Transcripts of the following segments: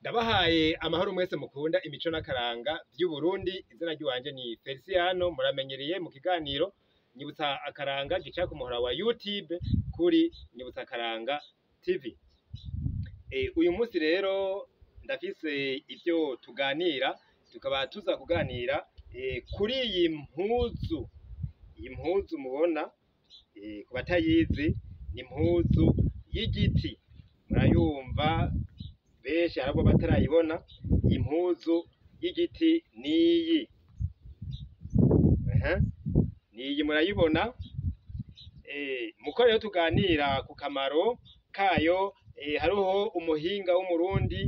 Ndabahaye amahoro mwese mukunda imico n'akaranga vy'Uburundi. Izina ry'iwanje ni Feliciano, muramenyereye mu kiganiro Nyibutsa Akaranga gica ku muhora wa YouTube kuri Nyibutsa Akaranga TV. Uyu munsi rero ndafise ivyo tuganira, tukaba tuza kuganira kuri iyi mpuzu. Iyi mpuzu mubona, ku batayizi, ni impuzu y'igiti. Murayumva benshi harabo batarayibona. Impuzu y'igiti niyi, niyi murayibona. Muko rero tuganira ku kamaro kayo, hariho umuhinga w'Umurundi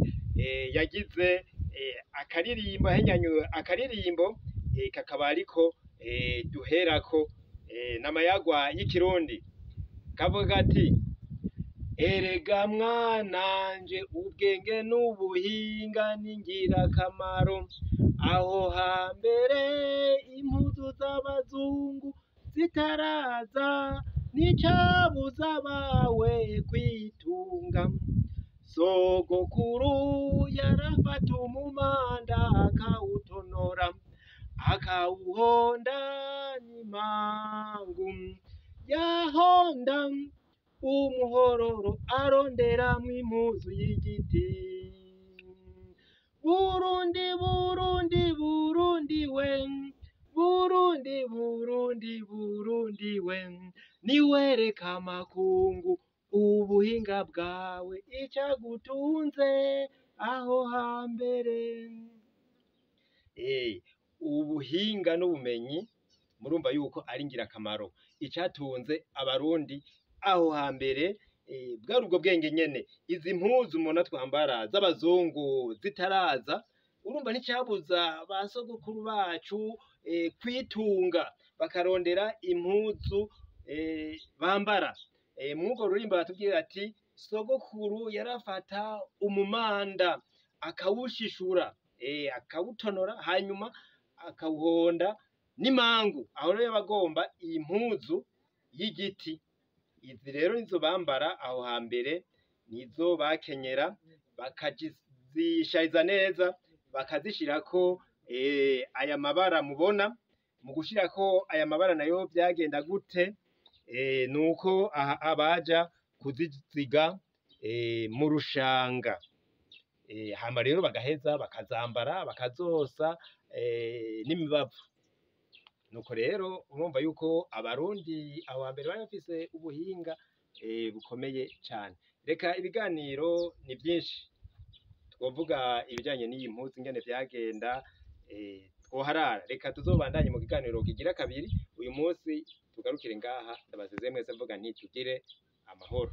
yagize akaririmbo, ahinyanyuye akaririmbo, kakaba ariko duherako, n'amayagwa y'ikirundi kavuga ati: erega mwananje, ubwenge n'ubuhinga ni ngirakamaro. Aho hambere impuzu z'abazungu zitaraza, n'icabuza abawe kwitunga. Sogokuru yarafata umumanda akawutonora, akawuhonda n'imangu, yahonda umuhororo aronderamwo impuzu y'igiti. Burundi, Burundi, Burundi we, Burundi, Burundi, Burundi we, niwereka amakungu ubuhinga bwawe, icagutunze aho hambere. Ubuhinga n'ubumenyi murumva yuko ari ngirakamaro. Icatunze Abarundi aho hambere bwari ubwo bwenge nyene. Izi mpuzu mubona twambara z'abazungu zitaraza, urumva nticabuza ba sogokuru bacu kwitunga, bakarondera impuzu bambara. Mw'urwo rurimbo batubwira ati: sogokuru yarafata umumanda akawushishura, akawutonora, hanyuma akawuhonda n'imangu. Aho rero yaba agomba iyi mpuzu y'igiti. Izi rero nizo bambara aho hambere, nizo bakenyera, bakazishariza neza, bakazishirako aya mabara mubona. Mu gushirako aya mabara nayo vyagenda gute? Nuko aha abaja kuziziga mu rushanga, hama rero bagaheza bakazambara, bakazosa n'imibavu. Nuko rero urumva yuko Abarundi aho hambere bari bafise ubuhinga bukomeye cane. Reka, ibiganiro ni vyinshi, twovuga ibijanye n'iyi mpuzu ingene vyagenda, twoharara. Reka tuzobandanye mu kiganiro kigira kabiri. Uyu munsi tugarukire ngaha. Ndabasize mwese, mvuga nti tugire amahoro.